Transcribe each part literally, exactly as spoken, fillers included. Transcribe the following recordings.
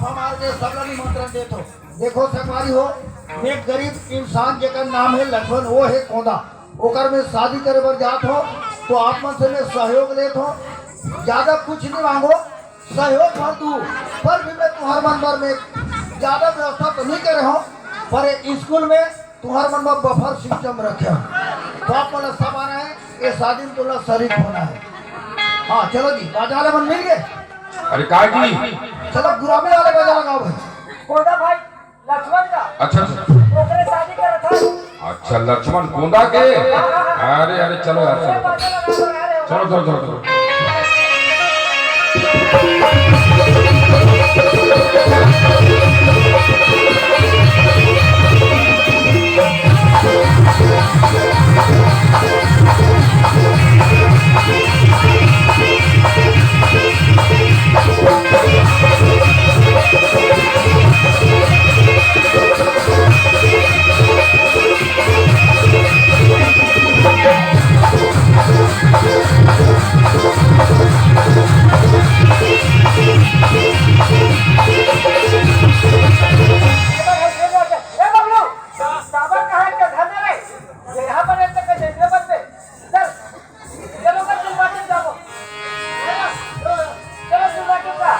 हमारे के सबला निमंत्रण देत हो। देखो संगवारी हो, मैं एक गरीब इंसान जेकर नाम है लक्ष्मण, वो है कोंदा, ओकर मैं शादी करे बर जात हो, तो आप मन से मैं सहयोग लेत हो, ज्यादा कुछ नहीं मांगो, सहयोग भर दू, पर भी मैं तुम्हार मन बर में ज्यादा व्यवस्था तो नहीं करे हो, पर ये स्कूल में तुम्हार मन बर बफर सिस्टम रखे हो, तो आप मन ला सब आना है, ये शादी में तुमला शरीक होना है। हाँ चलो जी, बाजा वाले मन मिल गए। अरे का जी? चलो गुरामी वाले बाजा लगाओ भाई। कोंदा भाई, लक्ष्मण का। अच्छा, अच्छा। ओकरे शादी करत हन। अच्छा, लक्ष्मण कोंदा के? अरे, अरे, चलो यार, चलो। बाजा लगाओ, अरे, चलो, चलो, चलो, चलो। ए बबलू, साबर कहाँ के धरना रे? ये यहाँ पर रहते के जैसे बनते। चल, चलो कर तुम बातें जाओ। चलो तुम बातें का।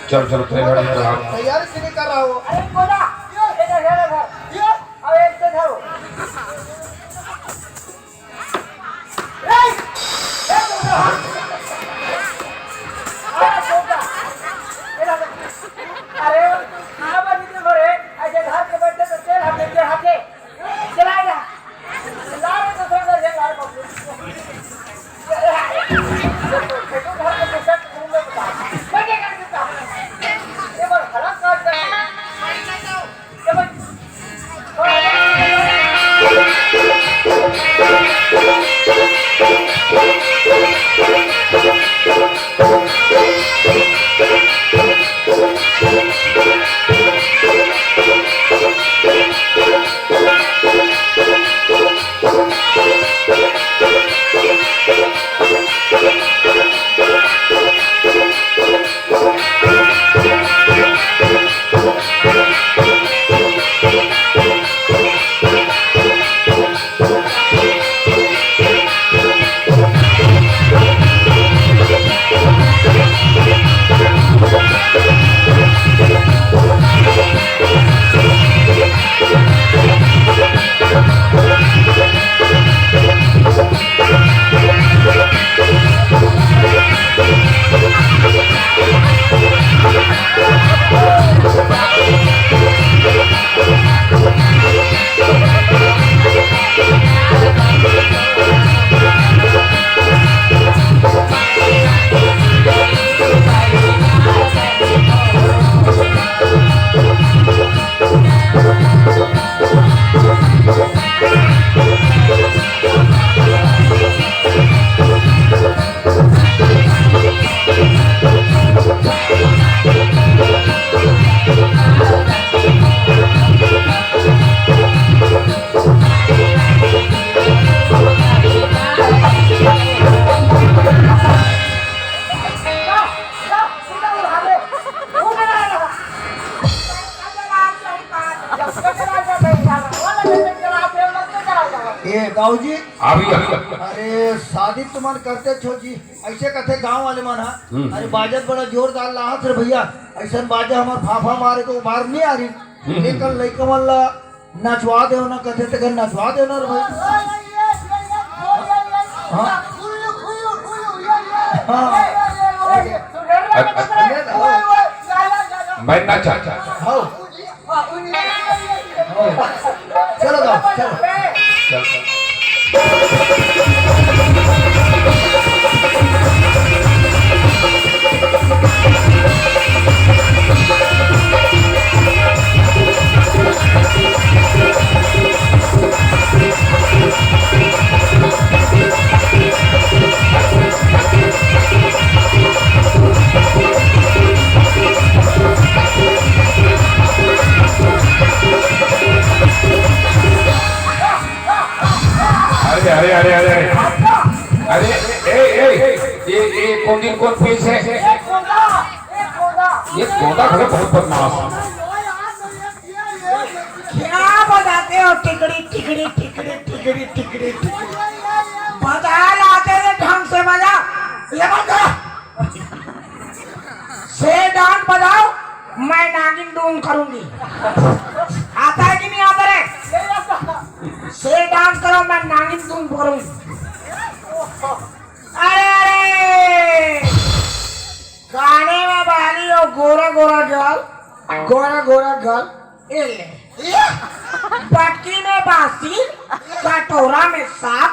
चल, चल, तेल हट, चल, आप। तैयारी से नहीं कर रहा हो। अरे, बोला, यो, इधर, इधर, इधर, यो, अब एक से धरो। ए, ए, बोला। अरे, बोला। अरे, अब इधर भरे, ऐसे हाथ में बैठे तो तेल हट, तेल हटे। चलाएगा। लारे तो सर, ये लारे बाबू। ये बार हलाक काट कर। ये बार ए, दाऊ जी। अभी, अभी। अरे, शादी तुमन करते छो जी, अइसे कथे गांव वाले मन ह। हम्म। अरे, बाजत बड़ा जोरदार लाहत रे भइया, अइसन बाजा हमर फाफा मारे तो उबार नहीं आ रही। हम्म। लेकिन लइका मन ला नचवा देव ना, कथे तेकर नचवा देव ना रे भाई। हाँ। हाँ। अच्छा, अच्छा। मैं नाचा। हाँ। चलो जाओ, चलो। चल, चल। अरे, अरे, अरे, अरे, अरे। अरे, ए, ए, ये, ये कौन दिन कौन पेश है? ये गोंदा घलो बहुत बदमाश है। क्या बजाते हो? टिकड़ी, टिकड़ी, टिकड़ी, टिकड़ी, टिकड़ी, टिकड़ी। बजा लाते रे ढंग से बजा। ये बंद करो। से डांस बजाओ, मैं नागिन डूम करूंगी। आता है कि नहीं आता रे? से डांस करो, मैं नागिन डूम करूंगी। अरे, अरे, गाने में बाली हो गोरा गोरा girl, गोरा गोरा girl, ये ले। बटकी में बासी, कटोरा में सांप,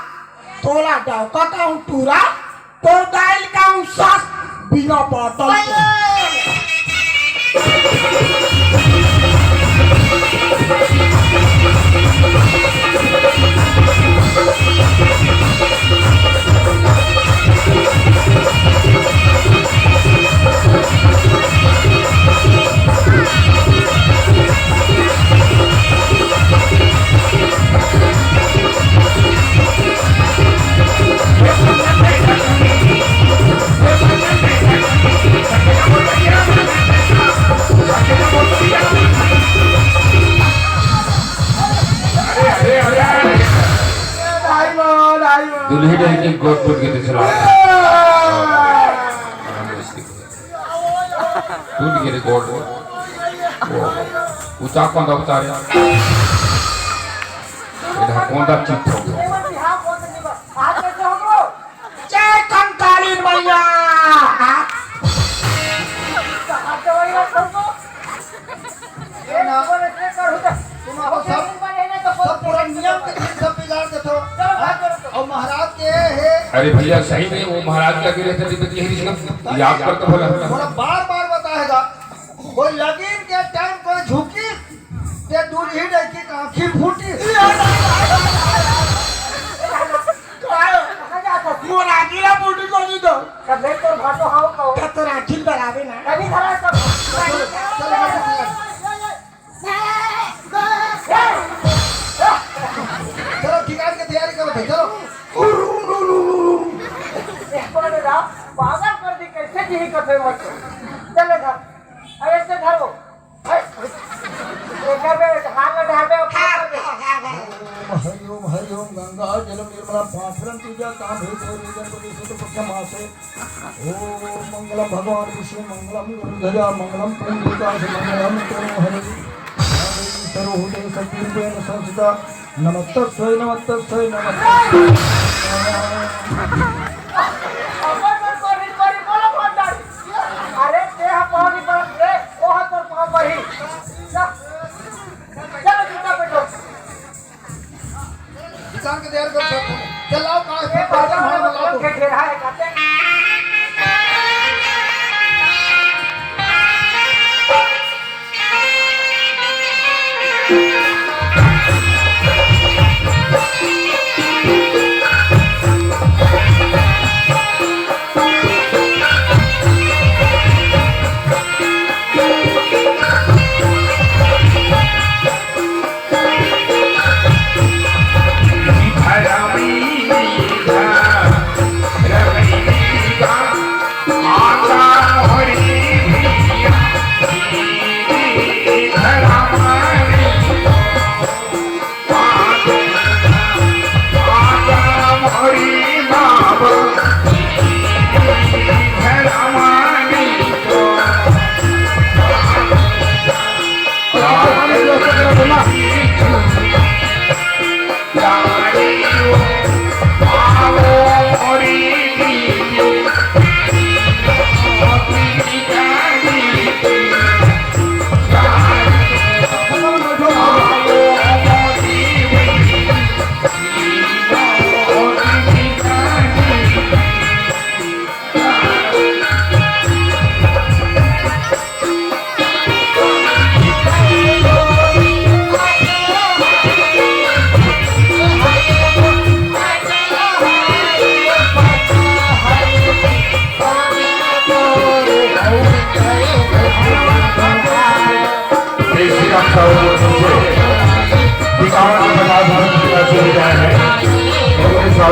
तोला डौका का हूँ टूरा, तो दाइल का हूँ सास, बिना बाटल के। दुल्ही डहर के गोड़ टूट के तो चला। टूट गे रे गोड़। वो, वो चाकू अंदर उतारे। इधर कौन सा चित्त हो गया? जय कंकाली मैया। ये ना, तुम तो सब, सब पूरा नियम के चीज सब बिगाड़ देथो। हाँ? और महाराज के हे। अरे भैया, सही में वो महाराज का गिरे थे, तो यही सब याद कर तो बोला। थोड़ा बार बार बताएगा, कोई लगिन के टाइम कोई झुकी, ते दूर ही नहीं की आँखी फूटी। मोर आँखी ला फूटी को नहीं दो। तब मैं तोर भाटो हाव को। तब तोर आँखी बराबर ना। कभी खरा सब। चलो, चलो, चलो। चलो, ठिकाने के तैयारी करो भाई, चलो। एक बार ना, पागल कर दी, कैसे जी कथे मत। चले धर। अरे, ऐसे धरो। एकर में हाथ लगा दे, ऊपर कर दे। ओम हरि ओम हरि ओम गंगा जल निर्मला पाथरम पूजा काम हे तो निजन को विशुद्ध पक्ष मासे। ओम मंगलम भगवान विष्णु मंगलम गरुड़ ध्वजा मंगलम पुंडरीकाक्ष मंगलम तनोहरि। सर्वभूतेषु शक्तिरूपेण संस्थिता नमस्तस्यै नमस्तस्यै नमस्तस्यै। अरे, ते हा पाँव नहीं पड़त रे, ओ हा तोर पाँव पड़ही। जा। चलो, जूता पेटो। किसान के तैयार कर सकते हैं। चल, लाओ, कहाँ है? ये बाजार में बर्तन भाड़ा में लाओ। के घेरा है, खाते हैं।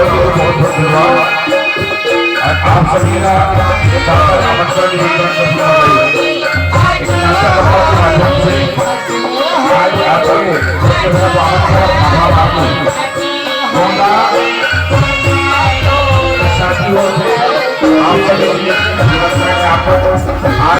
बहुत बहुत धन्यवाद। और आप सभी का दादा आमंत्रण निमंत्रण करने वाले एक नाचा कपड़ा के माध्यम से आज आपके सबसे बड़ा स्वागत है। आप आपको होगा शादी हो से आप सभी की जीवन में आपको आज